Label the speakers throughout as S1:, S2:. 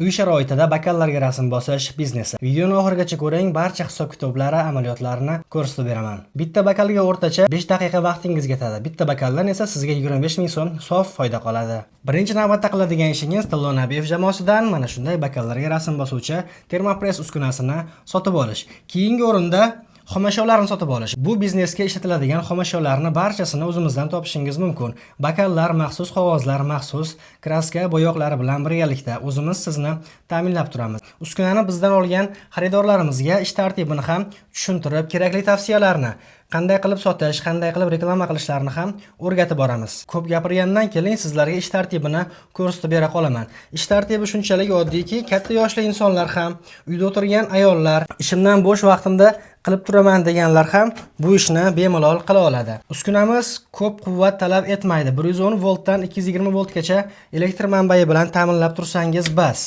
S1: Uy sharoitida bakallarga rasm bosish biznesi. Videoni oxirigacha ko'ring, barcha hisob-kitoblari, amaliyotlarini ko'rsatib beraman. Bitta bakalga o'rtacha 5 daqiqa vaqtingiz ketadi. Bitta bakaldan esa sizga 25 ming so'm sof foyda qoladi. Birinchi navbatda qiladigan ishingiz Tillo Nabiyev jamoasidan mana shunday bakallarga rasm bosuvchi termopress uskunasini sotib olish. Keyingi o'rinda xomashyolarni sotib olish. Bu biznesga ishlatiladigan xomashyolarni barchasini o'zimizdan topishingiz mumkin. Bakallar, maxsus qog'ozlar, maxsus kraska, bo'yoqlari bilan birgalikda o'zimiz sizni ta'minlab turamiz. Uskunani bizdan olgan xaridorlarimizga ish tartibini ham tushuntirib, kerakli tavsiyalarni qanday qilib sotish, qanday qilib reklama qilishlarini ham o'rgatib boramiz. Ko'p gapirgandan keling sizlarga ish tartibini ko'rsatib bera qolaman. Ish tartibi shunchalik oddiyki, katta yoshli insonlar ham, uyda o'tirgan ayollar, ishimdan bo'sh vaqtimda qilib turaman deganlar ham bu ishni bemalol qila oladi. Uskunamiz ko'p quvvat talab etmaydi. 110 voltdan 220 voltgacha elektr manbai bilan ta'minlab tursangiz bas.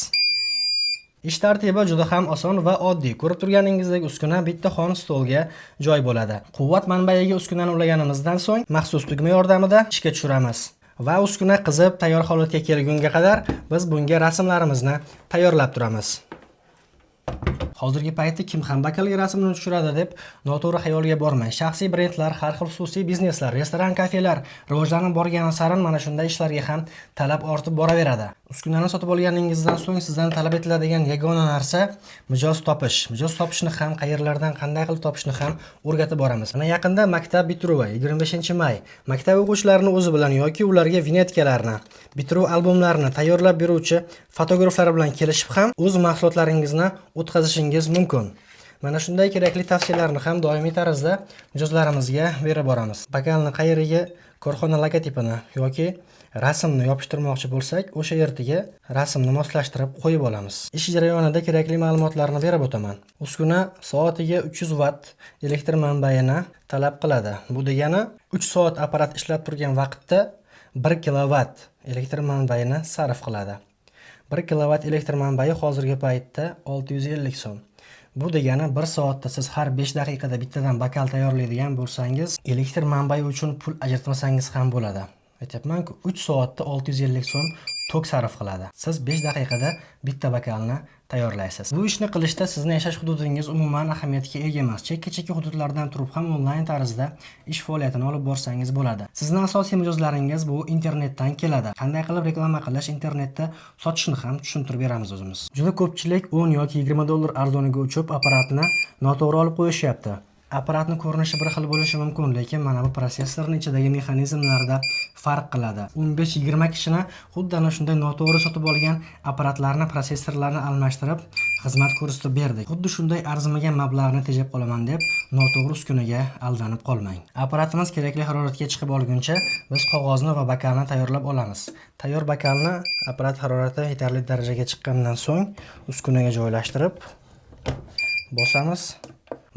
S1: Ish tartibi juda ham oson va oddiy. Ko'rib turganingizdek, uskuna bitta xon stolga joy bo'ladi. Quvvat manbaiga uskunani ulaganimizdan so'ng maxsus tugma yordamida ishga tushiramiz. Va uskuna qizib tayyor holatga kelgunga qadar biz bunga rasmlarimizni tayyorlab turamiz. Hozirgi paytda kim ham bakalga rasmini tushiradi deb noto'g'ri xayolga bormang. Shaxsiy brendlar, har xil xususiy bizneslar, restoran, kafelar rivojlanib borgani sari mana shunday ishlarga ham talab ortib boraveradi. Uskunani sotib olganingizdan so'ng sizdan talab etiladigan yagona narsa mijoz topish. Mijoz topishni ham, qayerlardan qanday qilib topishni ham o'rgatib boramiz. Mana yaqinda maktab bitiruvi 25-may. Maktab o'quvchilarini o'zi bilan yoki ularga vinetkalarni, bitiruv albomlarini tayyorlab beruvchi fotograflar bilan kelishib ham o'z mahsulotlaringizni o'tkazishingiz mumkin. Mana shunday kerakli tavsiyalarni ham doimiy tarzda mijozlarimizga berib boramiz. Bakalni qayeriga korxona logotipini yoki rasmni yopishtirmoqchi bo'lsak, o'sha yerga rasmni moslashtirib qo'yib olamiz. Ish jarayonida kerakli ma'lumotlarni berib o'taman. Uskuna soatiga 300 vatt elektr manbaini talab qiladi. Bu degani 3 soat apparat ishlab turgan vaqtda 1 kilovat elektr manbaini sarf qiladi. 1 kilovat elektr manbai hozirgi paytda 650 so'm. Bu degani 1 soatda siz har 5 daqiqada bittadan bakal tayyorlaydigan bo'lsangiz, elektr manbai uchun pul ajratmasangiz ham bo'ladi. Aytyapman-ku, 3 soatda 650 so'm tok sarf qiladi. Siz 5 daqiqada bitta bakalni tayyorlaysiz. Bu ishni qilishda sizni yashash hududingiz umuman ahamiyatga ega emas. Chekka-chekka hududlardan turib ham onlayn tarzda ish faoliyatini olib borsangiz bo'ladi. Sizni asosiy mijozlaringiz bu internetdan keladi. Qanday qilib reklama qilish, internetda sotishni ham tushuntirib beramiz o'zimiz. Juda ko'pchilik 10 yoki 20 dollar arzoniga uchib apparatni noto'g'ri olib qo'yishyapti. Apparatni ko'rinishi bir xil bo'lishi mumkin, lekin mana bu protsessorning ichidagi mexanizmlarda farq qiladi. 15-20 kishini xuddi ana shunday noto'g'ri sotib olgan apparatlarni, protsessorlarni almashtirib xizmat ko'rsatib berdik. Xuddi shunday arzimagan mablag'ni tejab qolaman deb noto'g'ri uskunaga aldanib qolmang. Apparatimiz kerakli haroratga chiqib olguncha biz qog'ozni va bakalni tayyorlab olamiz. Tayyor bakalni apparat harorati yetarli darajaga chiqqandan so'ng uskunaga joylashtirib bosamiz.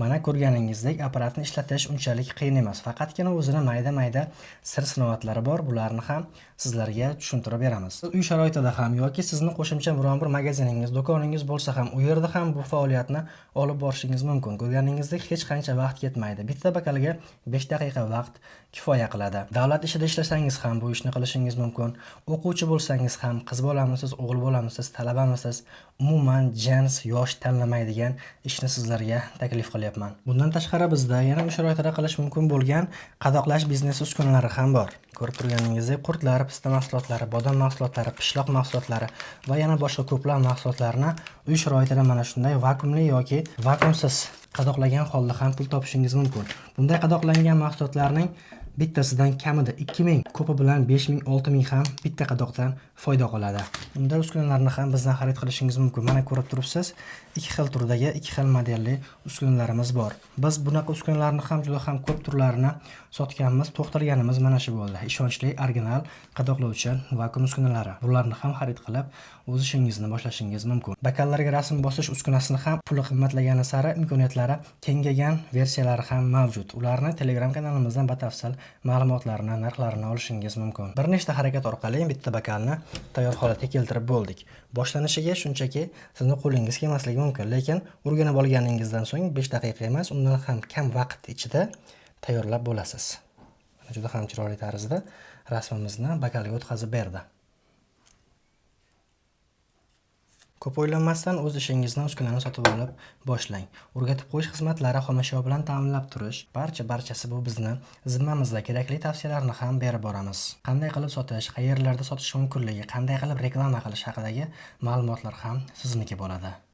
S1: Mana ko'rganingizdek, apparatni ishlatish unchalik qiyin emas. Faqatgina o'zini mayda-mayda sir sinoatlari bor. Bularni ham sizlarga tushuntirib beramiz. Uy sharoitida ham yoki sizni qo'shimcha biron bir magaziningiz, do'koningiz bo'lsa ham, u yerda ham bu faoliyatni olib borishingiz mumkin. Ko'rganingizdek, hech qancha vaqt ketmaydi. Bitta bakalga 5 daqiqa vaqt kifoya qiladi. Davlat ishida ishlasangiz ham bu ishni qilishingiz mumkin. O'quvchi bo'lsangiz ham, qiz bolamisiz, o'g'il bolamisiz, talabamisiz, umuman jins, yosh tanlamaydigan ishni sizlarga taklif qilyapman. Bundan tashqari bizda yana uy sharoitida qilish mumkin bo'lgan qadoqlash biznesi uskunalari ham bor. Ko'rib turganingizdek, qurtlar, pista mahsulotlari, bodom mahsulotlari, pishloq mahsulotlari va yana boshqa ko'plab mahsulotlarni uy sharoitida mana shunday vakuumli yoki vakuumsiz qadoqlagan holda ham pul topishingiz mumkin. Bunday qadoqlangan mahsulotlarning bittasidan kamida 2000, ko'pi bilan 5000, 6000 ham bitta qadoqdan foyda qoladi. Bunday uskunalarni ham bizdan xarid qilishingiz mumkin. Mana ko'rib turibsiz, ikki xil turdagi, ikki xil modelli uskunalarimiz bor. Biz bunaqa uskunalarni ham juda ham ko'p turlarini sotganmiz, to'xtalganimiz mana shu bo'ldi. Ishonchli, original qadoqlovchi vakuum uskunalari. Bularni ham xarid qilib, o'z ishingizni boshlashingiz mumkin. Bakallarga rasm bosish uskunasini ham puli qimmatlagani sari imkoniyatlari kengaygan versiyalari ham mavjud. Ularni Telegram kanalimizdan batafsil ma'lumotlarini, narxlarini olishingiz mumkin. Bir nechta harakat orqali bitta bakalni tayyor holatga keltirib bo'ldik. Boshlanishiga shunchaki sizni qo'lingiz kelmasligi mumkin, lekin o'rganib olganingizdan so'ng 5 daqiqa emas, undan ham kam vaqt ichida tayyorlab bo'lasiz. Juda ham chiroyli tarzda rasmimizni bakalga o'tkazib berdi. Ko'p o'ylanmasdan o'z ishingizni uskunani sotib olib boshlang. O'rgatib qo'yish xizmatlari, xomashyo bilan ta'minlab turish, barcha-barchasi bu bizni zimmamizda. Kerakli tavsiyalarni ham berib boramiz. Qanday qilib sotish, qayerlarda sotish mumkinligi, qanday qilib reklama qilish haqidagi ma'lumotlar ham sizniki bo'ladi.